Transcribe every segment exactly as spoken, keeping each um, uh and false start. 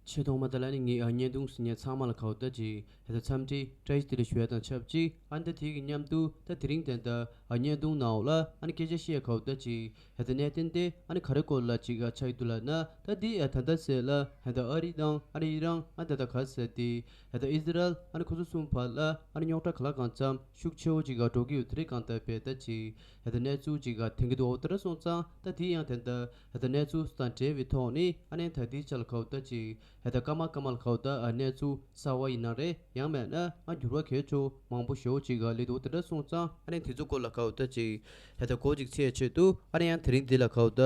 ཆེས་ཐོག་མ་དེ་ལ་ནི་ངས་ཨ་བརྙན་ཐུང་གཟིགས་མཁན་ཚང་མ་ལ་ག་བོ་ད་ཅིག་ཧེ་ད་འཚམས་འདྲི་བཀྲ་ཤིས་བདེ་ལེགས་ཞུ་ཡ་དང་ཆབས་ཅིག་ཨ་ནི་ད་དེ་གི་མཉམ་དུ་ད་དེ་རིང་དེ་འདྲ་ཨ་བརྙན་ཐུང་ནང་ལ་ཨ་ནི་སྐད་ཆ་བཤད་ཡ་ག་བོ་ད་ཅིག་ཧེ་ད་གནད་དོན་དེ་ཨ་ནི་ག་རེ་སྐོར་ལ་ཅིག་ཨ་ཆགས་ཡོད་འདུག་ལབ་ན། ད་དེ་ཨ་ད་ལྟ་ཟེར་ལ་ཧེ་ད་ཨ་རི་དང་ཨ་ནི་ཨི་རན་ཨ་ནི་ད་ལྟ་ག་ཟེར་དེ་ཧེ་ད་ཨི་ཟི་རལ་ཨ་ནི་ཁོ་ཚོ་གསུམ་བར་ལ་ཨ་ནི་རྙོག་དྲ་ག་ལ་གང་འཚམ་ཤུགས་ཆེ་བོ་ཅིག་ག་འགྲོ་གི་ཡོད་དེ་རེད། གང་ལྟར་བས་ད་ཅིག་ཧེ་ད་གནས་ཚུལ་ཅིག་ག་ཐོན་གི་འདུག་འོ་དེ་འདྲ་སོང་ཙང་ད་དེ་ཡང་དེ་འདྲ་ཧེ་ད་གནས་ཚུལ་དང་འབྲེལ་བའི་ཐོག་ནས་ཨ་ནི་ད་དེའི་ཆ་ལ་ག་བོ་ད་ཅིག་ཧེ་ད་སྐར་མ་སྐར་མ་ལ་ག་བོ་ད་ཨ་གནས་ཚུལ་གསར་བ་ཡིན་ན་རེད། ཡང་མེད་ན་ཨ་འགྱུར་བ་གལ་ཆེ་བོ་མང་པོ་ཞེ་བོ་ཅིག་ག་སླེབས་འདུག་དེ་འདྲ་སོང་ཙང་ཨ་ནི་དེ་ཚོ་སྐོར་ལ་ག་བོ་ད་ཅིག་ཧེ་ད་གོ་ཅིག་ཚད་ཆེད་དུ་ཨ་ནི་ཡང་དེ་རིང་འདི་ལ་ག་བོ་ད་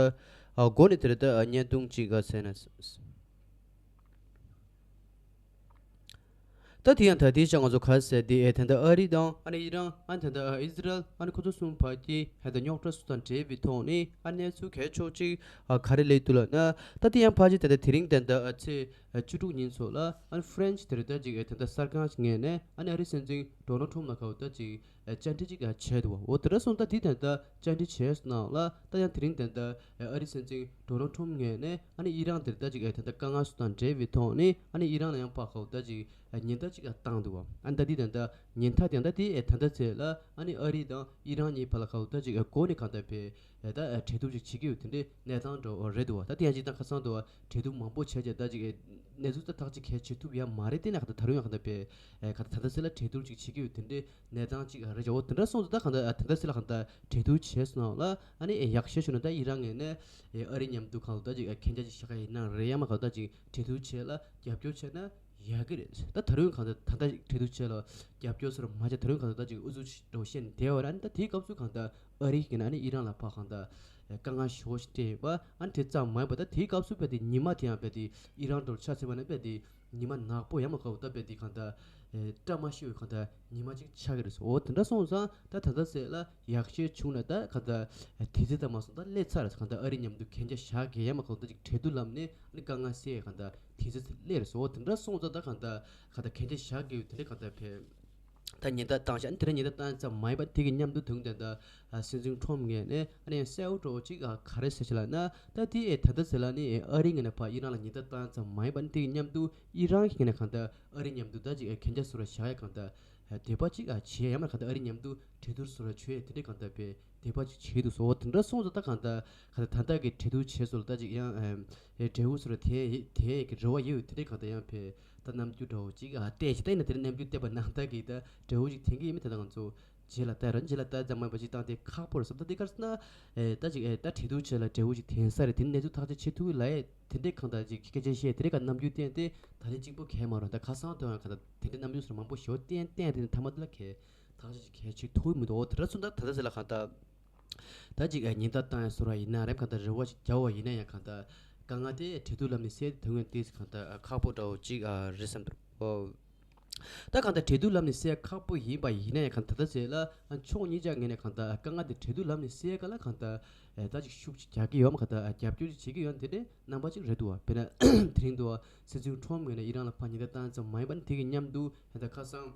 ཨ་གོ་ནས་དེ་རེད། ད་ཨ་བརྙན་ཐུང་ཅིག་ག་ཟེར་ན། ད་དེ་ཡང་ད་དེའི་ཆ་ང་ཚོ་ག་ཟེར་དེ་ཨེ་ད་ལྟ་ཨ་རི་དང་ཨ་ནི་ཨི་རན་ཨ་ནི་ད་ལྟ་ཨི་ཟི་རལ་ཨ་ནི་ཁོ་ཚོ་གསུམ་བར་གྱི་ཧེ་ད་རྙོག་དྲ་སོགས་དང་འབྲེལ་བའི་ཐོག་ནས་ཨ་གནས་ཚུལ་གལ་ཆེ་ཅིག་ཨ་ག་རེ་སླེབས་འདུག་ལབ་ན། ད་དེ་ཡང་ཕལ་ཆེར་ད་ལྟ་དེ་རིང་ད་ལྟ་ཨ་ཚེས་བཅུ་དྲུག་ཉིན་ཚོ་ལ་ཨ་ནི་ཧྥ་རན་ཆི་དེ་རེད། ད་ཅིག་ཨེ་ད་ལྟ་གསར་ཁང་ཞིག་ངོས་ནས་ཨ་ནི་ཨ་རིའི་སྲིད་འཛིན་ཌོ་ནལ་ཊམ་ལ་ག་བོ་ད་ཅིག་ཨ་བཅར་འདྲི་ཅིག་ཨ་བྱས་འདུག་བ། འོ་དེ་འདྲ་སོང་ཙང་ད་དེ་ད་ལྟ་བཅར་འདྲི་བྱས་སོང་ནའང་ལ་ད་ཡང་དེ་རིང་ད་ལྟ་ཨ་རིའི་སྲིད་འཛིན་ཌོ་ནལ་ཊམ་ངོས་ནས་ཨ་ནི་ཨི་རན་དེར་ད་ཅིག་ཨ་ད་ལྟ་དཀའ་ངལ་སོགས་དང་འབྲེལ་བའི་ཐོག་ནས་ཨ་ནི་ཨི་རན་ལ་ཡང་ཕར་ག་བོ་ད་ཅིག་ཨ་ཉེན་བརྡ་ཅིག་ཨ་བཏང་འདུག་བ། ཨ་ད་དེ་ད་ལྟ་ཉེན་བརྡ་དེ་ད་ལྟ་དེ་ལ་ཨ་ནི་ཨ་རི་དང་ཨི་རན་གཉིས་བར་ལ་ག་བོ་ད་ཅིག་ཨ་གོ་ནས་གང་ལྟར་བས་ཨ་ད་ཨ་གྲོས་བསྡུར་ཅིག་བྱེད་ཀྱི་ཡོད་དེ་འདྲའི་གནས་སྟངས་འདྲ་བོ་རེད་འདུག་བ། ད་དེ་ཡང་ཅིག་ད་ཁ་སང་དུ་བ་གྲོས་བསྡུར་མང་པོ་བྱས་རྗེས་ད་ཅིག་ཨ་གནས་ཚུལ་ད་ཐག་གཅོད་གལ་ཆེ་ཐུབ་ཡ་མ་རེད། དེ་ན་གང་ལྟར་ད་རུང་ཡང་གང་ལྟར་བས་ཨ་གང་ལྟར་ད་ལྟ་དེ་ལ་གྲོས་བསྡུར་ཅིག་བྱེད་ཀྱི་ཡོད་དེ་འདྲའི་གནས་སྟངས་ཅིག་རེད་ཅག་འོ་དེ་འདྲ་སོང་ཙང་ད་གང་ལྟར་ད་ལྟ་སྲིད་ལ་གང་ལྟར་གྲོས་བསྡུར་བྱས་སོང་ལ་ཨ་ནི་ཡག་ཤོས་ཤོད་ན་ད་ཨི་རན་ངོས་ནས་ཨ་རི་མཉམ་དུ་གང་ལྟར་ཅིག་མཁྱེན་རྒྱ་ཅིག་བཞག་ག་ཡིན་ན་རེད། ཡང་མ་གང་ལྟར་ཅིག་གྲོས་བསྡུར་བྱས་ལ་རྒྱབ་སྐྱོར་བྱས་ན་ཡག་གི་རེད། ད་ད་རུང་གང་ལྟར་ད་ལྟ་གྲོས་བསྡུར་བྱས་ལ་རྒྱབ་སྐྱོར་སོགས་མ་བྱས་ད་རུང་གང་ལྟར་ད་ཅིག་ཨུ་ཚུགས་འདྲ་བོ་བཤད་ནས་བསྡད་པ་རེད། ཨ་ནི་ད་དེའི་སྐབས་སུ་གང་ལྟར་ཨ་རི་གིས་ཨ་ནི་ཨི་རན་ལ་ཕར་གང་ལྟར་དཀའ་ངལ་ཞེ་པོ་ཞིག་སྤྲད་ཡོད་པ། ཨ་ནི་དེ་ཙམ་མ་ཡིན་པ་ད་དེའི་སྐབས་སུ་བས་དེ་ཉི་མ་དེ་ཡང་བས་དེ་ཨི་རན་འདྲ་བོ་ཆ་མཚོན་པ་ན་བས་དེ་ཉི་མ་ནག་པོ་ཡང་མ་ག་བོ་ད་བས་དེ་གང་ལྟར་ཨེ་བཀྲ་མ་ཤིས་པའི་གང་ལྟར་ཉི་མ་གཅིག་ཆགས་ཀྱི་རེད་སོ། འོ་དེ་འདྲ་སོང་ཙང་ད་ད་ལྟ་ཟེར་ལ་ཡག་ཤོས་བྱུང་ན་ད་གང་ལྟར་ཨེ་དུས་ཚོད་ད་མ་སོང་ད་སླེབས་ཚར་རེད། གང་ལྟར་ཨ་རི་མཉམ་དུ་གན་རྒྱ་བཞག་གི་ཡང་མ་ག་བོ་ད་ཅིག་གྲོས་བསྡུར་ལམ་ནས་ཨ་ནི་དཀའ་ངལ་སེལ་ཡ་གང་ལྟར་དུས་ཚོད་སླེབས་རེད་སོ། འོ་དེ་འདྲ་སོང་ཙང་ད་གང་ལྟར་གང་ལྟར་གན་རྒྱ་བཞག་གི་ཡོད་དེ་འདྲ་གང་ལྟར་བས་ད་ཉེན་བརྡ་བཏང་ཤག་ཨ་ནི་དེ་འདྲ་ཉེན་བརྡ་བཏང་ཙམ་མ་ཡིན་པ་དེ་གི་མཉམ་དུ་དུང་ལྡན་ད་ཨ་སྲིད་འཛིན་ཁྲོམ་ངོས་ནས་ཨ་ནི་གསལ་བོ་འདྲ་བོ་ཅིག་ཨ་ག་རེ་ཟེར་ཞིག་ལབ་ན། ད་དེ་ཨེ་ད་ལྟ་ཟེར་ལ་ནི་ཨེ་ཨ་རི་ངོས་ནས་ཕར་ཨི་རན་ལ་ཉེན་བརྡ་བཏང་ཙམ་མ་ཡིན་པ་ནི་དེ་གི་མཉམ་དུ་ཨི་རན་གྱི་ངོས་ནས་གང་ལྟར་ཨ་རི་མཉམ་དུ་ད་ཅིག་ཨེ་གན་རྒྱ་བཟོ་འདྲ་བཞག་ཡ་གང་ལྟར་ཨེ་དད་པ་ཅིག་ཨ་བྱེད་ཡ་མ་གང་ལྟར་ཨ་རི་མཉམ་དུ་གྲོས་བསྡུར་བཟོ་འདྲ་བྱེད་ཡ་དེ་འདྲ་གང་ལྟར་བས་དད་པ་ཅིག་བྱེད་འདུག་སོ། འོ་དེ་འདྲ་སོང་ཙང་ད་གང་ལྟར་གང་ལྟར་ད་ལྟ་གི་གྲོས་བསྡུར་བྱས་སོང་ལ་ད་ཅིག་ཡང་ཨེ་ཨེ་འབྲས་བུ་བཟོ་འདྲ་དེ་དེ་གི་རེ་བ་ཡོད་དེ་འདྲ་གང་ལྟར་ཡང་བས་ད་རྣམ་འགྱུར་འདྲ་བོ་ཅིག་ཨ་བལྟས་ཤིག་ད་ཡིན་ན་དེ་འདྲ་རྣམ་འགྱུར་བལྟས་པ་ནང་ལྟར་གི་ད་འབྲས་བུ་ཅིག་ཐོན་གི་ཡིན་མིན་དེ་ད་ང་ཚོ་རྗེས་ལ་ལྟ་ར། རྗེས་ལ་ལྟ་ཙམ་མ་ཡིན་པ་ཅིག་བཏང་སྟེ་ཁག་པོ་རེད་བསམ། ད་དེ་ག་རེ་ཟེར་ན། ཨེ་ད་ཅིག་ཨེ་ད་གྲོས་བསྡུར་བྱས་ལ་འབྲས་བུ་ཅིག་ཐོན་ས་རེད། དེ་ནས་གནས་ཚུལ་ཐག་གཅོད་བྱེད་ཐུབ་ཀྱི་ལ་ཨེ་དེ་འདྲའི་གང་ལྟར་ཅིག་སྐད་ཆ་བཤད་དེ་འདྲའི་ག་རྣམ་འགྱུར་བསྟན་ཏེ་ད་ལན་གཅིག་པོ་གས་མ་རུང་། ད་ཁ་སང་དུ་ཡང་གང་ལྟར་དེ་འདྲའི་རྣམ་འགྱུར་སོགས་མང་པོ་ཞེ་པོ་བསྟན་བསྟན་དེ་ནས་མཐའ་མ་དེ་ལ་གས་ཐག་གཅོད་ཅིག་གས་བྱེད་ཐུབ་ཀྱི་མི་འདུག་འོ་དེ་འདྲ་སོང་ཙང་ད་ད་ལྟ་ཟེར་ལ་གང་ལྟར་ད་ཅིག་ཨེ་ཉེན་བརྡ་བཏང་ཡ་བཟོ་འདྲ་ཡིན་ན་རེད། གང་ལྟར་རེ་བ་ཅིག་རྒྱག་པ་ཡིན་ན་ཡང་གང་ལྟར་དཀའ་ངལ་དེ་གྲོས་བསྡུར་ལམ་ནས་སེལ་ཐུབ་མཁན་དེ་གང་ལྟར་ཁག་པོ་འདྲ་བོ་ཅིག་ཨ་རེད་བསམ་འདུག་འོ། ད་གང་ལྟར་གྲོས་བསྡུར་ལམ་ནས་སེལ་ཁག་པོ་ཡིན་པ་ཡིན་ན་ཡང་གང་ལྟར་ད་ཟེར་ལ་ཕྱོགས་གཉིས་ཆ་ངོས་ནས་གང་ལྟར་དཀའ་ངལ་དེ་གྲོས་བསྡུར་ལམ་ནས་སེལ་ག་ལ་གང་ལྟར་ད་ཅིག་ཤུགས་ཅིག་རྒྱག་གི་ཡོད་མ་གང་ལྟར་རྒྱབ་སྐྱོར་ཅིག་བྱེད་ཀྱི་ཡོད་དེ་འདྲའི་རྣམ་པ་ཅིག་རེད་འདུག་བ། དཔེར་ན་དེ་རིང་འདུག་བ། སྲིད་འཛིན་ཁྲོམ་ངོས་ནས་ཨི་རན་ལ་ཕར་ཉེན་བརྡ་བཏང་ཙམ་མ་ཡིན་པ་ནི་དེ་གི་མཉམ་དུ་ད་ཁ་སང་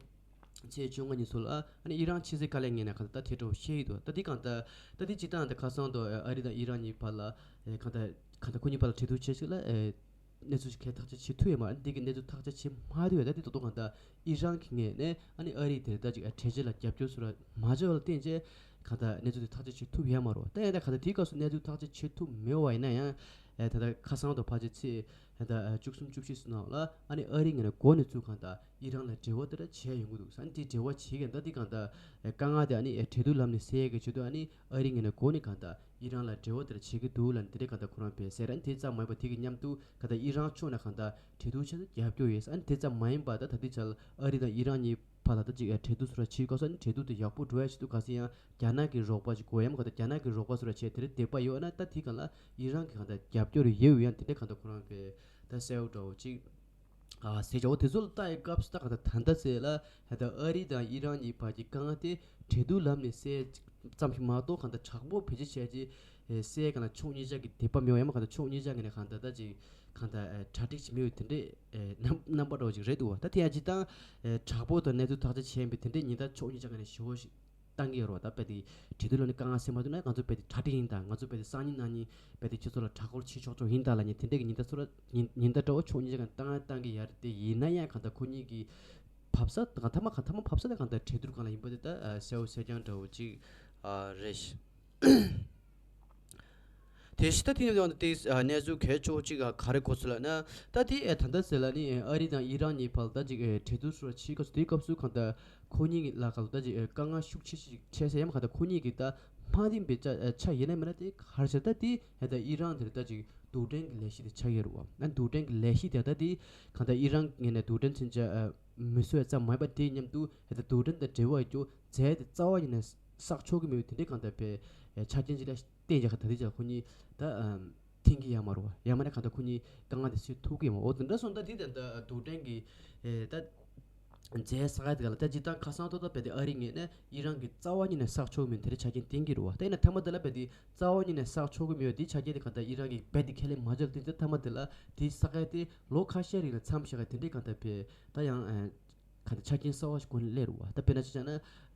ཕྱི་ཚེས་བཅོ་ལྔ་ཉིན་ཚོ་ལ་ཨ་ནི་ཨི་རན་ཕྱི་སྲིད་བཀའ་བློན་ངོས་ནས་གང་ལྟར་ད་དེ་འདྲ་བོ་བཤད་ཡི་འདུག་ད་འདི་གང་ལྟར་ད་འདི་སྤྱིར་བཏང་ད་ཁ་སང་དུ་ཨ་རི་དང་ཨི་རན་གཉིས་བར་ལ་གང་ལྟར་གང་ལྟར་ཁོ་གཉིས་བར་ལ་གྲོས་བསྡུར་བྱེད་ཞིག་ལ། གནས་ཚུལ་ཞིག་གས་ཐག་གཅོད་བྱེད་ཐུབ་ཡོད་མ་རེད། འདི་གི་གནས་ཚུལ་ཐག་གཅོད་བྱེད་མ་ཐུབ་ཡོད། ད་འདི་ཏོག་ཏོག་གང་ལྟར་ཨི་རན་གྱི་ངོས་ནས་ཨ་ནི་ཨ་རི་དེར་ད་ཅིག་གྲོས་ཆོད་ལ་རྒྱབ་སྐྱོར་སུ་ར་མ་བྱས་པ་ལ་བརྟེན་བྱས་གང་ལྟར་གནས་ཚུལ་དེ་ཐག་གཅོད་བྱེད་ཐུབ་ཡོད་མ་རེད། ད་ཡང་ད་གང་ལྟར་དེའི་སྐབས་སུ་གནས་ཚུལ་ཐག་གཅོད་བྱེད་ཐུབ་མེད་པ་ཡིན་ན་ཡང་ད་ད་ཁ་སང་དུ་ཕལ་ཆེར་ཚེས་ད་བཅུ་གསུམ་བཅུ་བཞི་སུ་ནང་ལ་ཨ་ནི་ཨ་རི་ངོས་ནས་འགོ་ནས་བཙུགས་གང་ལྟར་ཨི་རན་ལ་འབྲེལ་བ་དེ་འདྲ་བྱས་ཡོང་གི་འདུག་ཨ་ནི་དེ་འབྲེལ་བ་བྱེད་མཁན་ད་འདི་གང་ལྟར་དཀའ་ངལ་དེ་ཨ་ནི་གྲོས་བསྡུར་ལམ་ནས་སེལ་ཡས་ཀྱི་ཆེད་དུ་ཨ་ནི་ཨ་རི་ངོས་ནས་འགོ་ནས་གང་ལྟར་ཨི་རན་ལ་འབྲེལ་བ་དེ་འདྲ་བྱེད་ཀྱི་འདུག་ལབ་ནས་དེ་འདྲའི་གང་ལྟར་ཁོ་རང་བས་ཟེར། ཨ་ནི་དེ་ཙམ་མ་ཡིན་པར་དེ་གི་མཉམ་དུ་གང་ལྟར་ཨི་རན་ཕྱོགས་ནས་གང་ལྟར་གྲོས་བསྡུར་བྱེད་དུ་རྒྱབ་སྐྱོར་ཡོད། ཨ་ནི་དེ་ཙམ་མ་ཡིན་པར་ད་ད་ལྟའི་ཆར་ཨ་རི་དང་ཨི་རན་གཉིས་བར་ལ་ད་ཅིག་གྲོས་བསྡུར་སོགས་ར་བྱེད་དགོས་སོ། ཨ་ནི་གྲོས་བསྡུར་དེ་ཡག་པོ་འགྲོ་ཡ་ཆེད་དུ་ག་ཚོད་ཡང་རྒྱ་ནག་གི་རོགས་པ་ཅིག་དགོས་ཡ་མ་གང་ལྟར་རྒྱ་ནག་གི་རོགས་པ་སོགས་ར་བྱས་དེ་འདྲའི་དད་པ་ཡོད། ཨ་ན་ད་དེ་གང་ལ་ཨི་རན་གྱི་གང་ལྟར་རྒྱབ་སྐྱོར་ཡོད་ཡང་དེ་འདྲའི་གང་ལྟར་ཁོ་རང་བས་ད་གསལ་བོ་འདྲ་བོ་ཅིག་ཨ་ཟེར་བྱ་བ་དེ་ཚོ་ལ་ལྟ་ཡི་སྐབས་སུ་ད་གང་ལྟར་ད་ལྟ་ཟེར་ལ་ཧ་ད་ཨ་རི་དང་ཨི་རན་གཉིས་བར་གྱི་དཀའ་ངལ་དེ་གྲོས་བསྡུར་ལམ་ནས་སེལ་ཙམ་ཞིག་མ་གཏོགས་གང་ལྟར་དྲག་པོ་བེད་སྤྱོད་བྱས་རྗེས་སེལ་གང་ལ་ཕྱོགས་གཉིས་ཆ་གི་དད་པ་མེད་པ་ཡང་མ་གང་ལྟར་ཕྱོགས་གཉིས་ཆ་གི་ནས་གང་ལྟར་ད་ཅིག་གང་ལྟར་གྲ་སྒྲིག་ཅིག་མེད་པའི་དེ་འདྲའི་རྣམ་རྣམ་པ་འདྲ་བོ་ཅིག་རེད་འདུག་བ། ད་དེ་ཡང་སྤྱིར་བཏང་དྲག་པོ་དང་གནས་ཚུལ་ཐག་གཅོད་བྱས་པའི་དེ་འདྲའི་ཉེན་བརྡ་ཕྱོགས་གཉིས་ཆ་གི་ནས་ཞེ་པོ་ཞིག་ བཏང་གི་ཡོད་རེད་བ། ད་རྦད་དེ་གྲོས་བསྡུར་ལ་ནི་དཀའ་ངལ་སེལ་མ་ཐུབ་ན་ང་ཚོ་རྦད་དེ་གྲ་སྒྲིག་ཡིན་ད། ང་ཚོ་རྦད་དེ་སང་ཉིན་གནངས་ཉིན་རྦད་དེ་ཁྱེད་ཚོ་ལ་གྲྭ་སྐོར་བྱེད་ཆོག་ཆོག་ཡིན་ད་ལབ་མཁན་དེ་འདྲས་ཀྱི་ཉེན་བརྡ་ཚོ་ར་ཉེན་ཉེན་བརྡ་འདྲ་བོ་ཕྱོགས་གཉིས་ཀྱི་ནས་བཏང་བཏང་གི་ཡོད་རེད། དེ་ཡིན་ན་ཡང་གང་ལྟར་ཁོ་གཉིས་ཀྱི་བབས་ས་གང་མཐའ་མ་གང་མཐའ་མ་བབས་ས་དེ་གང་ལྟར་གྲོས་བསྡུར་སྒང་ལ་ཡིན་པ་དེ་ད་གསལ་བོ་གསལ་རྐྱང་འདྲ་བོ་ཅིག་རེད་ཤག་དེ་བཞིན་ད་དེ་ནས་ཡང་དེ་གནས་ཚུལ་གལ་ཆེ་བོ་གཅིག་ག་རེ་གོ་ཚུལ་ལབ་ན། ད་དེ་ད་ལྟ་ཟེར་ལ་ནི་ཨ་རི་དང་ཨི་རན་གཉིས་བར་ད་ཅིག་གྲོས་བསྡུར་སོགས་བྱེད་སྐབས་སུ། དེའི་སྐབས་སུ་གང་ལྟར་ཁོ་གཉིས་ལ་གང་ལྟར་ད་ཅིག་དཀའ་ངལ་ཤུགས་ཆེ་ཞིག་འཕྲད་ས་ཡང་གང་ལྟར་ཁོ་གཉིས་ཀྱི་ད་མ་འདིང་བའི་ཆ་ཆ་ཡིན་ན་མིན་ན་དེ་ག་རེ་ཟེར། ད་དེ་ད་ཨི་རན་དེར་ད་ཅིག་རྡུལ་ཕྲན་གྱི་ལས་གཞི་དེ་ཆགས་ཡོད་རེད་བ། ཨ་རྡུལ་ཕྲན་གྱི་ལས་གཞི་དེ་ད་དེ་གང་ལྟར་ཨི་རན་ངོས་ནས་རྡུལ་ཕྲན་ཚན་ཆ་མི་བཟོ་ཡ་ཙམ་མ་ཡིན་པ་དེའི་མཉམ་དུ་ད་རྡུལ་ཕྲན་དང་འབྲེལ་བ་ཡོད་རྒྱུ་རྫས་དེ་རྩ་བ་ཉིད་ནས་བསགས་ཆོག་གི་མེད་པའི་དེ་འདྲའི་གང་ལྟར་བའི་ཆ་རྐྱེན་ཅིག་ལ་བརྟེན་བྱས་གང་ལྟར་དེ་ཅག་ཁོ་གཉིས་ད་འཐེན་གྱི་ཡོད་མ་རེད་བ། ཡང་མིན་ན་གང་ལྟར་ཁོ་གཉིས་དཀའ་ངལ་དེ་སེལ་ཐུབ་ཀྱི་ཡོད་མ་རེད། འོ་དེ་འདྲ་སོང་ཙང་དེ་ད་ད་རྡུལ་ཕྲན་གྱི་ད་རྫས་བསགས་ཡ་དེ་ག་ལ་ད་སྤྱིར་བཏང་ཁ་སང་ཐོག་ད་བལ་དེ་ཨ་རི་ངོས་ནས་ཨི་རན་གྱི་རྩ་བ་ཉིད་ནས་བསགས་ཆོག་མིན་དེ་འདྲའི་ཆ་རྐྱེན་བསྟན་གྱི་རེད་བ། ད་ཡིན་ན་མཐའ་མ་དེ་ལ་བལ་དེ་རྩ་བ་ཉིད་ནས་བསགས་ཆོག་གི་མེད་པ་དེའི་ཆ་རྐྱེན་དེ་གང་ལྟར་ཨི་རན་གྱིས་རྦད་དེ་ཁས་ལེན་མ་བྱས་པ་དེ་ཚེ་མཐའ་མ་དེ་ལ་དེའི་བསགས་ཡ་དེ་ལོ་ཁ་ཤས་རིང་ལ་མཚམས་བཞག་ཡ་དེ་འདྲའི་གང་ལྟར་བལ་ད་ཡང་ག་ད་ཆ་རྐྱེན་གསར་བ་ཞིག་གོ་ནས་སླེབས་རེད་བ། ད་དཔེར་ན་ཆ་བཞག་ན་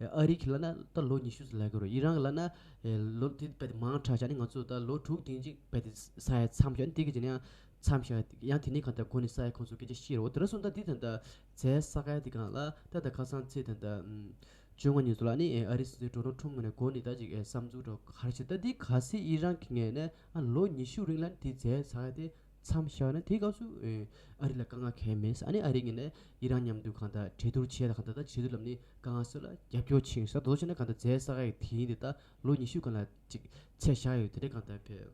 ཨ་རི་གི་ལབ་ན་ད་ལོ་ཉི་ཤུ་ཙམ་ལབ་ཀྱི་རེད། ཨི་རན་གི་ལབ་ན་ལོ་དེ་རྦད་དེ་མང་དྲགས་བཞག་ནས་ང་ཚོ་ད་ལོ་དྲུག་དེ་ཅིག་རྦད་དེ་བསགས་ཡ་མཚམས་བཞག་ནས་དེ་གི་རྗེས་ནས་ཡང་མཚམས་བཞག་ཡ་ཡང་དེ་ནས་གང་ལྟར་འགོ་ནས་བསགས་ཡ་ཁོང་ཚོ་སྐད་ཆ་བཤད་རེད་བ། དེ་འདྲ་སོང་ཙང་དེ་ད་ལྟ་རྫས་བསགས་ཡ་དེ་གང་ལ་ད་ད་ཁ་སང་ཚེས་ད་ལྟ་བཅོ་ལྔ་ཉིན་ཚོ་ལ་ནི་ཨ་རི་སྲིད་འཛིན་ཌོ་ནལ་ཊམ་ངོས་ནས་འགོ་ནས་ད་ཅིག་བསམ་ཚུལ་འདྲ་ག་རེ་བྱེད། ད་དེ་གལ་སྲིད་ཨི་རན་གི་ངོས་ནས་ཨ་ལོ་ཉི་ཤུ་རིང་ལ་དེ་རྫས་བསགས་ཡ་དེ་མཚམས་བཞག་ན་དེའི་སྐབས་སུ་ཨ་རི་ལ་དཀའ་ངལ་གང་ཡང་མེད། ཨ་ནི་ཨ་རི་ངོས་ནས་ཨི་རན་མཉམ་དུ་གང་ལྟར་གྲོས་བསྡུར་བྱས་ལ་གང་ལྟར་ད་གྲོས་བསྡུར་ལམ་ནས་དཀའ་ངལ་སེལ་ལ་རྒྱབ་སྐྱོར་བྱེད་ས་དོ་བྱས་ན་གང་ལྟར་རྫས་བསགས་ཡག་དེ་ཡིན་དེ་ད་ལོ་ཉི་ཤུ་གང་ལ་ཅིག་ཚད་བཞག་ཡོད་དེ་འདྲའི་གང་ལྟར་བས་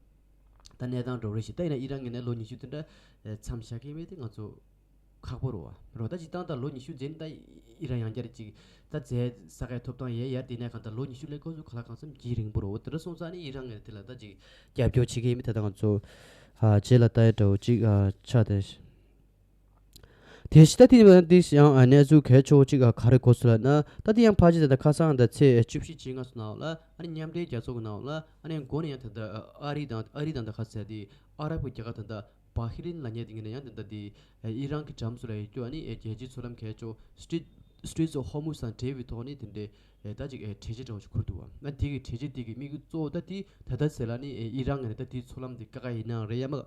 ད་གནས་སྟངས་འགྲོ་རེད་ཞེས། ད་ཡིན་ན་ཨི་རན་ངོས་ནས་ལོ་ཉི་ཤུ་དེ་འདྲ་མཚམས་བཞག་གི་མེད་དེ་ང་ཚོ་ཁག་པོ་རེད་བ། རོ་ད་སྤྱིར་བཏང་ད་ལོ་ཉི་ཤུ་རྗེས་ནས་ད་ཨི་རན་ཡང་བསྐྱར་ཅིག་ད་རྫས་བསགས་ཡག་ཐོབ་ཐང་ཡོད་ཡ་དེ་ནས་གང་ལྟར་ལོ་ཉི་ཤུ་ལས་ཁོ་ཚོ་ག་ལ་གང་འཚམ་གྱི་རིང་པོ་རེད་བ། དེ་འདྲ་སོང་ཙང་ནི་ཨི་རན་ངོས་དེ་ལ་ད་ཅིག་རྒྱབ་སྐྱོར་བྱེད་ཀྱི་ཡིན་མིན་ད་ལྟ་ང་ཚོ་ཨ་རྗེས་ལ་ལྟ་ཡ་འདྲ་བོ་ཅིག་ཨ་ཆགས་བསྡད། དེ་བཞིན་ད་དེ་ནི་འདི་ཡང་གནས་ཚུལ་གལ་ཆེ་བོ་གཅིག་ག་རེ་གོ་སོང་ལབ་ན། ད་དེ་ཡང་ཕལ་ཆེར་ད་ལྟ་ཁ་སང་ད་ཚེས་བཅུ་བཞི་བཅོ་ལྔ་ཚོ་ནང་ལ་ཨ་ནི་མཉམ་འབྲེལ་རྒྱལ་ཚོགས་ཀྱི་ནང་ལ་ཨ་ནི་མགོ་ནས་ཡང་ད་ལྟ་ཨ་རི་དང་ཨ་རི་དང་ད་ག་ཟེར་དེ་ཨ་རབ་ཀྱི་རྒྱལ་ཁབ་ད་ལྟ་བྷ་ཧི་རིན་ལབ་མཁན་དེ་ངོས་ནས་ཡང་ད་ལྟ་དེ་ཨི་རན་གྱི་འགྲམ་སུ་ལ་ཡོད་རྒྱུ་ཨ་ནི་རྒྱལ་སྤྱིའི་མཚོ་ལམ་གལ་ཆེ་བོ་སི་ཊི་རི་ཊི་སི་ཊི་རི་ཊི་ཨོཕ་ཧོར་མུཛ་དང་འབྲེལ་བའི་ཐོག་ནས་དེ་འདྲའི་ད་ཅིག་གྲོས་ཆོད་འདྲ་བོ་ཞིག་ཁུར་འདུག་བ། ཨ་དེ་གི་གྲོས་ཆོད་དེ་གི་དམིགས་ཡུལ་གཙོ་བོ་ད་དེ་ད་ལྟ་ཟེར་ལ་ནི་ཨི་རན་ངོས་ནས་ད་དེའི་མཚོ་ལམ་དེ་བཀག་ག་ཡིན་ནའང་རེད་ཡ་མ།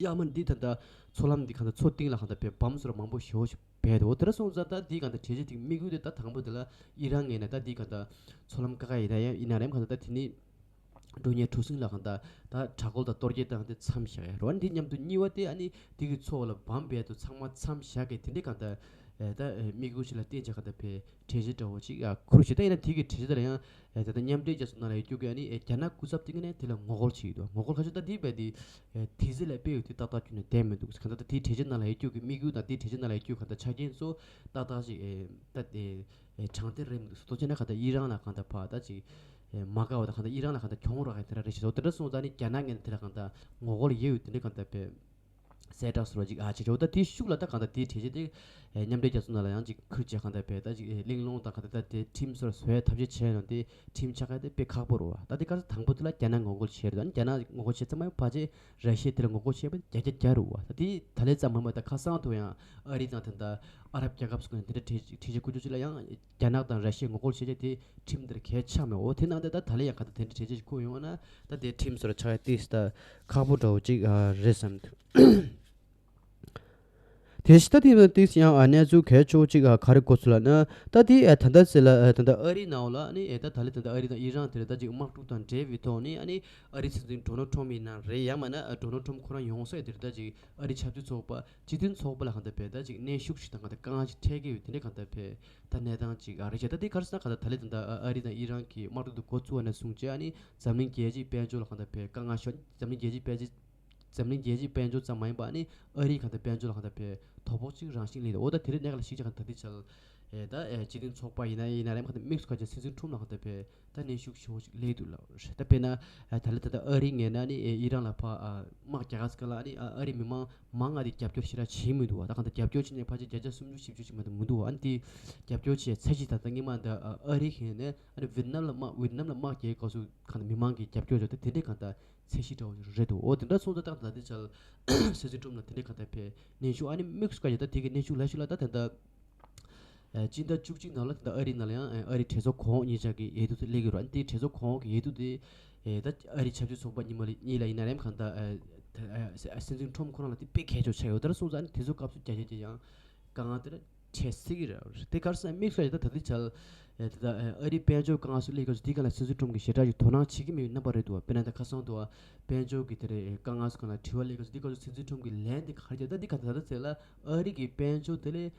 ཡང་མིན་འདི་ད་ལྟ་མཚོ་ལམ་འདི་གང་ལྟར་མཚོ་གཏིང་ལ་གང་ལྟར་བའི་བམ་སོགས་མང་པོ་ཞེ་པོ་ཞིག་བས་འདུག་དེ་འདྲ་སོང་ཙང་ད་འདི་གང་ལྟར་གྲོས་ཆོད་དེ་དམིགས་ཡུལ་དེ་ད་དང་པོ་དེ་ལ་ཨི་རན་ངོས་ནས་ད་འདི་གང་ལྟར་མཚོ་ལམ་བཀག་ག་ཡིན་ན་ཡང་ཡིན་ན་རེད་གང་ལྟར་ད་དེ་ནི་འགྲོ་མཁན་གྲུ་གཟིངས་ལ་གང་ལྟར་ད་དྲག་རྒོལ་དང་གཏོར་རྒྱག་དང་དེ་མཚམས་བཞག་ཡ་རོ། འདི་མཉམ་དུ་གཉིས་པ་དེ་ཨ་ནི་འདི་གི་མཚོ་ལ་བམ་བས་འདུག་ཚང་མ་མཚམས་བཞག་གི་དེ་འདྲའི་གང་ལྟར་ད་དམིགས་ཡུལ་ཞིག་ལ་བརྟེན་བྱས་གང་ལྟར་བས། གྲོས་གཞི་འདྲ་བོ་ཅིག་ཨ་ཁུར་བྱས། ད་ཡིན་ན་དེ་གི་གྲོས་གཞི་དེ་ལ་ཡང་ཨེ་ད་ལྟ་མཉམ་འབྲེལ་རྒྱལ་ཚོགས་ནང་ལ་ཡོད་རྒྱུ་གི་ཨ་ནི་ཨེ་རྒྱ་ནག་སྐུ་ཚབ་དེ་གི་ནས་དེ་ལ་ངོ་རྒོལ་བྱེད་ཀྱི་འདུག་ངོ་རྒོལ་ཁ་ཤས་ད་དེ་བས་དེ་ཨེ་དེ་ཚོ་ལ་དཔེ་ཡོད་དེ་ཏག་ཏག་ཁྱོན་ནས་བསྡད་མི་འདུག་གང་ལྟར་ད་དེའི་གྲོས་གཞི་ནང་ལ་ཡོད་རྒྱུ་གི་དམིགས་ཡུལ་དང་དེའི་གྲོས་གཞི་ནང་ལ་ཡོད་རྒྱུ་གང་ལྟར་ཆ་རྐྱེན་ཚོ་ཏག་ཏག་ཅིག་ཨེ་ད་དེ་ཨེ་དྲང་བདེན་རེད་མི་འདུག་སོ་ཐོ་བྱས་ན་གང་ལྟར་ཨི་རན་ལ་གང་ལྟར་ཕར་ད་ཅིག་ཨེ་མ་དགའ་བ་དང་གང་ལྟར་ཨི་རན་ལ་གང་ལྟར་གྱོང་རག་ཡ་དེ་འདྲ་རེད་ཤག་སོ་དེ་འདྲ་སོང་ཙང་ནི་རྒྱ་ནག་ངོས་ནས་དེ་ལ་གང་ལྟར་ངོ་རྒོལ་ཡོད་ཡོད་དེ་འདྲ་གང་ལྟར་བས། གསལ་བསྒྲགས་སོགས་ཅིག་ཨ་ཅེ་ཇོ་ད་དེའི་ཤུགས་ལ་ད་གང་ལྟར་དེའི་གྲོས་གཞི་དེ་ཨེ་མཉམ་འབྲེལ་རྒྱལ་ཚོགས་ནང་ལ་ཡང་ཅིག་ཁུར་བྱས་གང་ལྟར་བས་ད་ཅིག་ཨེ་གླེང་སློང་དང་གང་ལྟར་ད་དེ་ཁྲིམས་སོགས་བཟོ་ཡ་ཐབས་ཤེས་བྱས་ཡོང་དེ་ཁྲིམས་ཆགས་ཡ་དེ་དཔེ་ཁག་པོ་རེད་བ། ད་དེ་ག་ས་དང་པོ་དེ་ལ་རྒྱ་ནག་ངོ་རྒོལ་བྱས་རེད། ད་རྒྱ་ནག་ངོ་རྒོལ་བྱས་ཙམ་མ་ཡིན་ཕལ་ཆེར་ར་ཤི་ཡ་དེ་ལ་ངོ་རྒོལ་བྱས་པ་བརྒྱ་ཆ་བརྒྱ་རེད་བ། ད་དེ་ད་ལས་ཙམ་མ་ཡིན་པ་ད་ཁ་སང་དུ་ཡང་ཨ་རི་དང་དེ་འདྲ་ཨ་རབ་རྒྱལ་ཁབ་སོགས་ནས་དེ་འདྲ་གྲོས་གྲོས་གཞི་བསྐོ་རྒྱུ་ཅིག་ལ་ཡང་རྒྱ་ནག་དང་ར་ཤི་ཡ་ངོ་རྒོལ་བྱས་བྱས་དེ་ཁྲིམས་དེར་གལ་ཆགས་མེད། འོ་དེ་ནང་དེ་ད་ད་ལས་ཡང་ག་ད་དེ་འདྲ་གྲོས་གཞི་ཅིག་བསྐོ་ཡོང་ན་ད་དེ་ཁྲིམས་སོགས་ལ་ཆགས་ཡ་ཏིས་ད་ཁག་པོ་འདྲ་བོ་ཅིག་ཨ་རེད་བསམ་འདུག་དེ་བཞིན་ད་དེ་ནི་ཏིས་ཡང་ཨ་གནས་ཚུལ་གལ་ཆེ་བོ་ཅིག་ཨ་ག་རེ་གོ་ཚུལ་ལབ་ན། ད་དེ་ཨ་ད་ལྟ་ཟེར་ལ་ཨ་ད་ལྟ་ཨ་རིའི་ནང་ལ་ནི་ཨེ་ད་ད་ལྟ་ད་ལྟ་ཨ་རི་དང་ཨི་རན་དེར་ད་ཅིག་དམག་འཁྲུག་དང་འབྲེལ་བའི་ཐོག་ནས་ཨ་ནི་ཨ་རིའི་སྲིད་འཛིན་ཌོ་ནལ་ཊམ་ཡིན་ན་རེད། ཡང་མིན་ན་ཨ་ཌོ་ནལ་ཊམ་ཁོ་རང་ཡོང་ས་ཡ་དེར་ད་ཅིག་ཨ་རི་ཆབ་སྲིད་ཚོགས་པ་སྤྱི་མཐུན་ཚོགས་པ་ལ་གང་ལྟར་བས་ད་ཅིག་གནོན་ཤུགས་ཤིག་དང་གང་ལྟར་དཀའ་ངལ་ཞིག་འཕྲད་ཀྱི་ཡོད། དེ་འདྲའི་གང་ལྟར་བས་ད་གནས་སྟངས་ཅིག་ཨ་རེད་ཤག་ད་དེ་ག་རེ་ཟེར་ན་གང་ལྟར་ད་ལྟ་ད་ལྟ་ཨ་རི་དང་ཨི་རན་གྱི་དམག་འཁྲུག་དེ་འགོ་བཙུགས་པ་ནས་བཟུང་བྱས་ཨ་ནི་འཛམ་གླིང་རྒྱལ་སྤྱིའི་དཔལ་འབྱོར་ལ་གང་ལྟར་བས་དཀའ་ངལ་ཤོར། འཛམ་གླིང་རྒྱལ་སྤྱིའི་དཔལ་འབྱོར་འཛམ་གླིང་རྒྱལ་སྤྱིའི་དཔལ་འབྱོར་ཙམ་མ་ཡིན་པ་ནི་ཨ་རིའི་གང་ལྟར་དཔལ་འབྱོར་ལ་གང་ལྟར་བས་དོ་ཕོག་ཅིག་རང་བཞིན་སླེབས་འདུག་འོ་ད་དེ་རིང་གནས་སྐབས་ལ་གཞིས་ཆགས་གང་ལྟར་དེ་ཆ་ལ་ཨེ་ད་ཨེ་སྤྱི་མཐུན་ཚོགས་པ་ཡིན་ན་ཡིན་ན་རེད། མ་གང་ལྟར་དམིགས་སུ་བཀར་བྱས་སྲིད་འཛིན་ཁྲོམ་ལ་གང་ལྟར་བས་ད་གནོན་ཤུགས་ཆེ་བོ་ཞིག་སླེབས་འདུག་ལབ་རེད། ད་དཔེར་ན་ཨེ་ད་ལྟ་ད་ལྟ་ཨ་རི་ངོས་ནས་ནི་ཨེ་ཨི་རན་ལ་ཕར་ཨ་དམག་རྒྱག་ག་ཟེར་ག་ལ་ནི་ཨ་ཨ་རི་མི་མང་མང་ང་དེ་རྒྱབ་སྐྱོར་ཞེ་དྲག་བྱེད་མི་འདུག་བ། ད་གང་ལྟར་རྒྱབ་སྐྱོར་བྱེད་མཁན་ཕལ་ཆེར་བརྒྱ་ཆ་སུམ་ཅུ་བཞི་བཅུ་ཞིག་མ་གཏོགས་མི་འདུག་བ། ཨ་ནི་དེ་རྒྱབ་སྐྱོར་བྱེད་ཚད་གཞི་ད་ལྟ་སྔོན་མ་ད་ཨ་རི་ངོས་ནས་ཨ་ནི་ཝི་ཡེད་ནམ་ལ་དམག་ཝི་ཡེད་ནམ་ལ་དམག་རྒྱག་སྐབས་སུ་གང་ལྟར་མི་མང་གི་རྒྱབ་སྐྱོར་བྱས་ད་དེ་འདྲའི་གང་ལྟར་ཚད་གཞི་འདྲ་བོ་ཞིག་རེད་འདུག་འོ་དེ་འདྲ་སོང་ཙང་ད་ད་ལྟའི་ཆར་སྲིད་འཛིན་ཁྲོམ་ལ་དེ་འདྲའི་གང་ལྟར་བས་གནོན་ཤུགས་ཨ་ནི་དམིགས་སུ་བཀར་བྱས་ད་དེ་གི་གནོན་ཤུགས་ལ་ཤུགས་ལ་ད་ད་ལྟ་ ཨ་སྤྱི་ཟླ་བཅུ་གཅིག་ནང་ལ་ད་ལྟ་ཨ་རིའི་ནང་ལ་ཡང་ཨ་ཨ་རིའི་གྲོས་ཚོགས་གོང་འོག་གཉིས་ཆ་གི་འོས་བསྡུ་དེ་སླེབས་ཀྱི་རེད། ཨ་ནི་དེའི་གྲོས་ཚོགས་གོང་འོག་གི་འོས་བསྡུ་དེ་ཨེ་ད་ཨ་རིའི་ཆབ་སྲིད་ཚོགས་པ་གཉིས་མ་ལ་གཉིས་ལ་ཡིན་ན་རེམ་གང་ལྟར་ཨ་ད་ཨ་སྲིད་འཛིན་ཁྲོམ་ཁོ་རང་ལ་དེ་དཔེ་གལ་ཆེ་བོ་ཆགས་ཡོད། ད་ར་སོང་ཙང་ཨ་ནི་དེ་ཚོ་སྐབས་སུ་རྒྱ་ཆེ་ཆེ་ཡང་དཀའ་ངལ་དེ་ར་འཕྲད་སྲིད་ཀྱི་རེད། དེ་ག་རེ་ཟེར་ན་དམིགས་བསལ་ད་ད་ལྟའི་ཆར་ཨེ་ད་ལྟ་ཨ་རིའི་དཔལ་འབྱོར་དཀའ་ངལ་སོགས་སླེབས་སྐབས་སུ་དེའི་སྒང་ལ་སྲིད་འཛིན་ཁྲོམ་གྱིས་ཞེ་དྲག་ཅིག་དོ་སྣང་བྱེད་ཀྱི་མེད་པའི་རྣམ་པ་རེད་འདུག་བ། དཔེར་ན་ད་ཁ་སང་དུ་བ་དཔལ་འབྱོར་གྱི་དེ་རེད་དཀའ་ངལ་སོགས་སྒང་ལ་དྲི་བ་སླེབས་སྐབས་སུ་དེའི་སྐབས་སུ་སྲིད་འཛིན་ཁྲོམ་གྱིས་ལན་དེ་ག་རེ་བརྒྱབ། ད་འདི་ག་ད་ལྟ་ཚེ་ལ་ཨ་རི་གི་དཔལ་འབྱོར་དེ་ལས་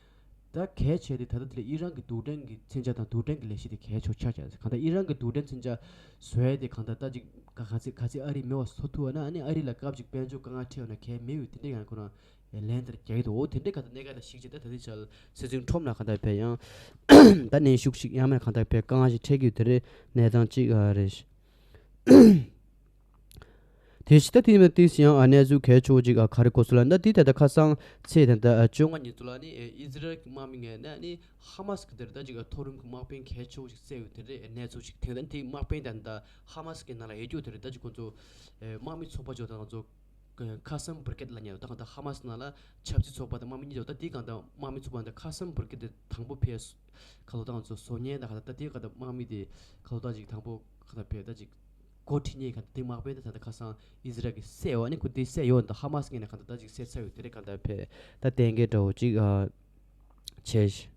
ད་གལ་ཆེ་དེ་ད་ལྟ་དེ་ལ་ཨི་རན་གྱི་རྡུལ་ཕྲན་གྱི་མཚོན་ཆ་དང་རྡུལ་ཕྲན་གྱི་ལས་གཞི་དེ་གལ་ཆེ་ཆགས་ཀྱང་གང་ལྟར་ཨི་རན་གྱི་རྡུལ་ཕྲན་མཚོན་ཆ་བཟོ་ཡས་དེ་གང་ལྟར་ད་ཅིག་ག་ག་ཚད་ག་ཚད་ཨ་རི་མེད་པ་བཟོ་ཐུབ་པ་ན་ཨ་ནི་ཨ་རི་ལ་སྐབས་ཅིག་དཔལ་འབྱོར་དཀའ་ངལ་འཕྲད་ཡོང་ན་གལ་མེད་པའི་དེ་འདྲའི་ཡང་ཁོ་རང་ལན་དེར་རྒྱག་གི་འདུག་འོ་དེ་འདྲའི་ག་ད་གནད་འགག་ལ་གཞིགས་བྱས་ད་ད་ལྟའི་ཆར་སྲིད་འཛིན་ཁྲོམ་ལ་གང་ལྟར་བས་ཡང་ད་གནོན་ཤུགས་ཤིག་ཡང་མིན་གང་ལྟར་བས་དཀའ་ངལ་ཞིག་འཕྲད་ཀྱི་ཡོད་དེ་རེད། གནས་སྟངས་ཅིག་ཨ་རེད། དེ་བཞིན་ད་དེ་ནས་ཏིས་ཡང་གནས་ཚུལ་གལ་ཆེ་བོ་ཅིག་ག་རེ་གོ་སོང་ལབ་ན། འདི་ད་ལྟ་ཁ་སང་ཚེས་ད་ལྟ་བཅོ་ལྔ་ཉིན་ཚོ་ལ་ནི་ཨི་ཟི་རལ་གྱི་དམག་མི་ངོས་ནས་ནི་ཧ་མ་སི་གི་དེར་ད་ཅིག་མཐོ་རིམ་གྱི་དམག་དཔོན་གལ་ཆེ་བོ་ཞིག་བསད་ཡོད་དེ་རེད། གནས་ཚུལ་ཞིག་ཐོན། ད་དེ་དམག་དཔོན་ད་ལྟ་ཧ་མ་སི་གི་ནང་ལ་ཡོད་རྒྱུ་དེ་རེད། ད་ཅིག་ཁོང་ཚོ་དམག་མི་ཚོགས་པ་ཅིག་ད་ང་ཚོ་ཁ་སམ་བྷི་རི་གེད་ལབ་མཁན་ཡོད། ད་གང་ལྟར་ཧ་མ་སི་ནང་ལ་ཆབ་སྲིད་ཚོགས་པ་དང་དམག་མི་གཉིས་ཡོད། ད་དེའི་གང་ལྟར་དམག་མི་ཚོགས་པ་དང་ཁ་སམ་བྷི་རི་གེད་དེ་དང་པོ་ཕེབས་ཁ་ལོ་ད་ང་ཚོ་བཟོ་མཁན་དང་གང་ལྟར་ད་དེའི་གང་ལྟར་དམག་མི་དེ་ཁ་ལོ་ད་ཅིག་དང་པོ་གང་ལྟར་ཕེབས་ད་ཅིག་འགོ་ཁྲིད་མཁན་གང་ལྟར་དེ་དམག་དཔོན་དེ་ད་ལྟ་ཁ་སང་ཨི་ཟི་རལ་གྱིས་བསད་ཡོད། ཨ་ནི་ཁོ་དེ་བསད་ཡོད། ད་ཧ་མ་སི་ངོས་ནས་གང་ལྟར་ད་ཅིག་བསད་ཚར་ཡོད། དེ་རེད། གང་ལྟར་ཕེབས་ད་གཏན་འཁེལ་འདྲ་བོ་ཅིག་ཨ་བྱས།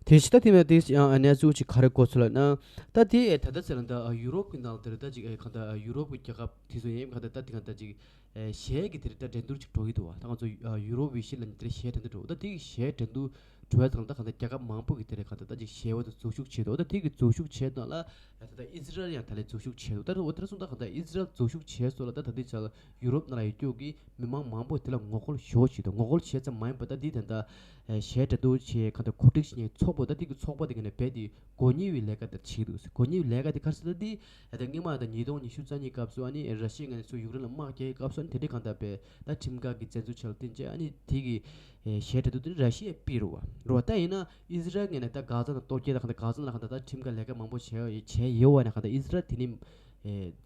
དེ་བཞིན་ད་དེ་མིན་དེ་ཡང་གནས་ཚུལ་ཅིག་ག་རེ་གོ་སོང་ལབ་ན། ད་དེ་ད་ལྟ་ཚེ་ལ་ད་ཡུ་རོབ་ཀྱི་ནང་དེར་ད་ཅིག་གང་ལྟར་ཡུ་རོབ་ཀྱི་རྒྱལ་ཁབ་དེ་ཚོ་ཡིན་གང་ལྟར་ད་དེ་གང་ལྟར་ཅིག་གཞས་ཀྱི་དེར་ད་འགྲན་བསྡུར་ཅིག་འགྲོ་གི་འདུག་བ། ད་ང་ཚོ་ཡུ་རོབ་བི་ཤི་ལ་ནི་དེར་གཞས་འགྲན་བསྡུར་འགྲོ། ད་དེ་གི་གཞས་འགྲན་བསྡུར་འགྲོ་བའི་ཙང་ད་གང་ལྟར་རྒྱལ་ཁབ་མང་པོ་གི་དེར་གང་ལྟར་ད་ཅིག་གཞས་པ་དེ་འཛུལ་ཞུགས་བྱེད་འདུག་ད་དེ་གི་འཛུལ་ཞུགས་བྱེད་སྟངས་ལ་ད་ལྟ་ཨི་ཟི་རལ་ཡང་ད་ལན་འཛུལ་ཞུགས་བྱེད་འདུག་ད་འོ་དེར་སོང་ད་གང་ལྟར་ཨི་ཟི་རལ་འཛུལ་ཞུགས་བྱས་སོང་ལ་ད་ད་དེ་ཆ་ལ་ཡུ་རོབ་ནང་ལ་ཡོད་རྒྱུ་གི་མི་མང་མང་པོ་དེ་ལ་ངོ་རྒོལ་ཞེ་པོ་བྱེད་འདུག་ངོ་རྒོལ་བྱས་ཙམ་མ་ཡིན་པར་ད་འདི་ད་ལྟ་གཞས་འགྲན་བསྡུར་བྱས་གང་ལྟར་གོ་སྒྲིག་བྱེད་མཁན་ཚོགས་པ་ད་འདི་གི་ཚོགས་པ་དེ་ག་ནས་རྦད་དེ་མགོ་བརྙན་པའི་ལས་ཀ་དེ་བྱེད་འདུག་མགོ་བརྙན་པའི་ལས་ཀ་དེ་ག་རེ་ཟེར་ན་འདི་ད་སྔོན་མ་ད་ཉིས་སྟོང་ཉི་ཤུ་རྩ་གཉིས་སྐབས་སུ་ཨ་ནི་ར་ཤི་ཡ་ངོས་ནས་ཚུར་ཡུཀ་རེན་ལ་དམག་རྒྱག་གི་སྐབས་སུ་ཨ་ནི་དེ་འདྲའི་གང་ལྟར་རྦད་ད་ཁྲིམས་འགལ་གྱི་བཙན་འཛུལ་བྱས་ལ་བརྟེན་བྱས་ཨ་ནི་དེ་གི་གཞས་འགྲན་བསྡུར་དེ་ནི་ར་ཤི་ཡས་ཕུད་རེད་བ། རེད་བ། ད་ཡིན་ན་ཨི་ཟི་རལ་ངོས་ནས་ད་གྷ་ཛ་ནང་གཏོར་རྒོལ་ད་གང་ལྟར་གྷ་ཛ་ནང་ལ་གང་ལྟར་ད་ཁྲིམས་འགལ་ལས་ཀ་མང་པོ་བྱས་བྱས་ཡོད་བ་ནས་གང་ལྟར་ཨི་ཟི་རལ་དེ་ནི་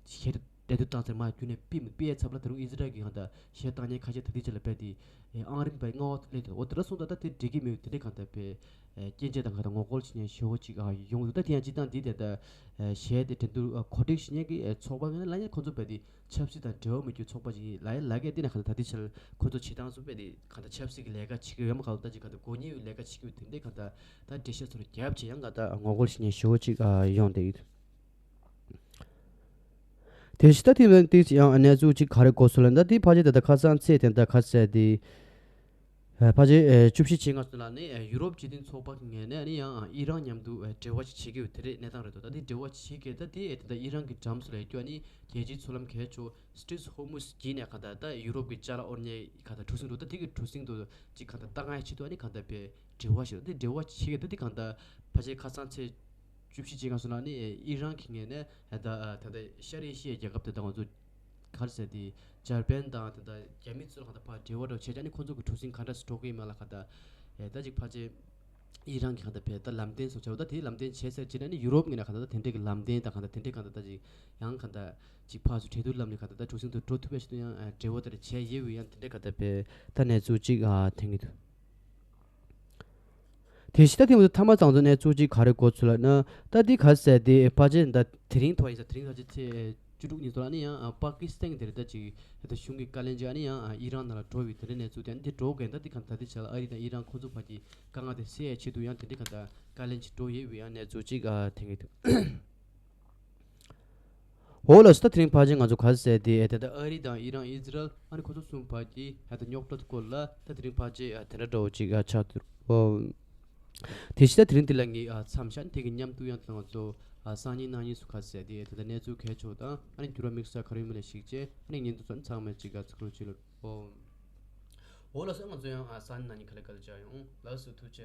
གཞས་འགྲན་བསྡུར་བཏང་ཚར་མ་རྒྱུན་ནས་ཕུད་མི་ཕུད་ཡས་ཚབ་ལ་ད་རུང་ཨི་ཟི་རལ་གྱི་གང་ལྟར་གཞས་བཏང་མཁན་ཁ་ཤས་ད་ལྟའི་ཆ་ལ་རྦད་དེ་ཨང་རིམ་པའི་ལྔ་པ་དུ་སླེབས་འདུག་འོ་དེ་འདྲ་སོང་ད་ད་དེ་འགྲིག་གི་མེད་དེ་འདྲའི་གང་ལྟར་རྦད་སྐྱོན་བརྗོད་དང་གང་ལྟར་ངོ་རྒོལ་བྱེད་མཁན་ཞེ་པོ་ཅིག་ཡོང་འདུག་ད་དེ་ཡང་སྤྱིར་བཏང་འདི་དེ་ལྟར་གཞས་དེ་འགྲན་བསྡུར་གོ་སྒྲིག་བྱེད་མཁན་གྱི་ཚོགས་པ་ངོས་ནས་ལབ་ན་ཁོང་ཚོ་རྦད་དེ་ཆབ་སྲིད་དང་འབྲེལ་བ་མེད་རྒྱུ་ཚོགས་པ་ཅིག་ཡིན་ལབ་ཡ་ལབ་མཁན་དེ་ནས་གང་ལྟར་ད་ལྟའི་ཆར་ཁོང་ཚོ་བྱེད་སྟངས་སུ་རྦད་དེ་གང་ལྟར་ཆབ་སྲིད་ཀྱི་ལས་ཀ་བྱེད་ཀྱི་ཡོད་མ་གང་ལྟར་ཅིག་གང་ལྟར་མགོ་བརྙན་པའི་ལས་ཀ་བྱེད་ཀྱི་ཡོད་དེ་འདྲའི་གང་ལྟར་ད་འགྲེལ་བཤད་ཚུར་རྒྱབ་བྱས་ཡང་གང་ལྟར་ངོ་རྒོལ་བྱེད་མཁན་ཞེ་པོ་ཅིག་ཡོང་བསྡད་ཡོད། དེ་བཞིན་ད་དེ་མིན་ཏིས་ཡང་གནས་ཚུལ་ཅིག་ག་རེ་གོ་སོང་ལབ་ན། ད་དེ་ཕལ་ཆེར་ད་ལྟ་ཁ་སང་ཚེས་དེ་ད་ག་ཚད་དེ་ཕལ་ཆེར་བཅུ་བཞི་ཕྱིན་སྔ་ཚོད་ལ་ནི་ཡུ་རོབ་སྤྱི་མཐུན་ཚོགས་པ་གི་ངོས་ནས་ནི་ཡང་ཨི་རན་མཉམ་དུ་འབྲེལ་བ་ཞིག་བྱེད་ཀྱི་ཡོད་དེ་འདྲའི་གནས་སྟངས་རེད་འདུག་ད་དེ་འབྲེལ་བ་བྱེད་ཀྱི་ད་དེ་ད་ལྟ་ཨི་རན་གྱི་འགྲམ་སུ་ལ་ཡོད་རྒྱུ་ནི་རྒྱལ་སྤྱིའི་མཚོ་ལམ་གལ་ཆེ་བ་སི་ཊྲེཊ་ཧོར་མུཛ་བརྒྱུད་ནས་གང་ལྟར་ད་ཡུ་རོབ་ཀྱི་ཅ་ལག་དབོར་མཁན་གང་ལྟར་གྲུ་གཟིངས་འདུག་ད་དེ་གི་གྲུ་གཟིངས་དེ་ཅིག་གང་ལྟར་བཏང་ཡ་ཆེད་དུ་ཨ་ནི་གང་ལྟར་རྦད་འབྲེལ་བ་ཞིག་འདི་འབྲེལ་བ་བྱེད་ཀྱི་འདུག་འདི་གང་ལྟར་ཕལ་ཆེར་ཁ་སང་ཚེས་བཅུ་བཞི་ཕྱིན་སྔ་ཚོད་ལ་ནི་ཨི་རན་གྱི་ངོས་ནས་ད་ད་ལྟ་ཤར་ཨེ་ཤི་ཡའི་རྒྱལ་ཁབ་དེ་དག་ང་ཚོ་ག་རེ་ཟེར་དེ་འཇར་པན་དང་ད་ལྟ་རྒྱ་མི་ཚོ་ལ་གང་ལྟར་ཕར་འབྲེལ་བ་འདྲ་བོ་བྱས་ཀྱང་ནི་ཁོང་ཚོ་གི་གྲུ་གཟིངས་ག་འདྲ་སེ་འགྲོ་གི་ཡོད་མེད་ལ་གང་ལྟར་ད་ཅིག་ཕལ་ཆེར་ཨི་རན་གྱི་གང་ལྟར་བས་ད་ལམ་སྟོན་སོགས་བྱས་པ་ད་དེའི་ལམ་སྟོན་བྱས་ཚར་རྗེས་ནས་ནི་ཡུ་རོབ་ངོས་ནས་གང་ལྟར་ད་དེ་འདྲའི་གི་ལམ་སྟོན་དང་གང་ལྟར་དེ་འདྲའི་གང་ལྟར་ད་ཅིག་ཡང་གང་ལྟར་ཅིག་ཕར་ཚུར་གྲོས་བསྡུར་ལམ་ནས་གང་ལྟར་ད་གྲུ་གཟིངས་དེ་འགྲོ་ཐུབ་པའི་ཆེད་དུ་ཡང་འབྲེལ་བ་དེ་འདྲ་བྱས་ཡོད་པའི་ཡང་དེ་འདྲའི་གང་ལྟར་བས་ད་གནས་ཚུལ་ཅིག་ཐོན་གྱི་འདུག་དེ་བཞིན་ད་དེ་མ་ཐག་མཐའ་མ་ཚང་ཚོ་གནས་ཚུལ་གཅིག་ག་རེ་གོ་ཚུལ་ལབ་ན། ད་འདི་ག་ཟེར་དེ་ཕལ་ཆེར་ད་དེ་རིང་ཐོག་ཡིན་ས་དེ་རིང་ཐོག་ཆེ་ཚེས་བཅུ་དྲུག་ཉིན་ཐོག་ལ་ནི་ཡང་པ་ཀི་སི་ཐན་དེ་རེད་ད་ཅིག་ད་གཞུང་གི་བཀའ་བློན་ཅིག་ཨ་ནི་ཡང་ཨི་རན་ནང་ལ་འགྲོ་བའི་དེ་འདྲའི་གནས་ཚུལ་དེ་ཨ་ནི་དེ་འགྲོ་མཁན་ད་འདི་ག་ད་འདི་བྱས་ལ་ཨ་རི་དང་ཨི་རན་ཁོང་ཚོ་བར་གྱི་དཀའ་ངལ་དེ་སེལ་ཡའི་ཆེད་དུ་ཡང་དེ་འདྲའི་ག་ད་བཀའ་བློན་ཅིག་འགྲོ་ཡོད་པའི་ཡང་གནས་ཚུལ་ཅིག་ཐོན་གྱི་འདུག་འོ་ལགས་སོ། ད་དེ་རིང་ཕལ་ཆེར་ང་ཚོ་ག་རེ་ཟེར་དེ་ཨེ་ད་ལྟ་ཨ་རི་དང་ཨི་རན་ཨི་ཟི་རལ་ཨ་ནི་ཁོ་ཚོ་གསུམ་བར་གྱི་ཨ་ད་རྙོག་དྲ་སྐོར་ལ་ད་དེ་རིང་ཕལ་ཆེར་ཨ་དེ་འདྲ་འདྲ་བོ་ཅིག་ཨ་ཆགས་འདུག་འོ་དེ་བཞིན་ད་དེ་རིང་འདི་ལ་ངས་ཨ་མཚམས་བཞག་དེ་གི་མཉམ་དུ་ཡང་ད་ང་ཚོ་ཨ་སང་ཉིན་གནངས་ཉིན་སུ་ག་རེ་ཟེར་དེ་ཨེ་ད་ལྟ་གནས་ཚུལ་གལ་ཆེ་བ་དང་ཨ་ནི་འགྱུར་བ་དམིགས་བསལ་ག་རེ་ཡོད་མེད་ལ་གཞིགས་བྱས་ཨ་ནི་ཉིན་དུ་ཚོ་ཚང་མས་ཅིག་ཨ་ཚུགས་རོགས་བྱེད་ལ། འོ་འོ་ལགས་སོ། ང་ཚོ་ཡང་ཨ་སང་ཉིན་གནངས་ཉིན་ག་ལེ་ག་ལེ་མཇལ་ཡོང་། ལགས་སོ། ཐུགས་རྗེ་ཆེ།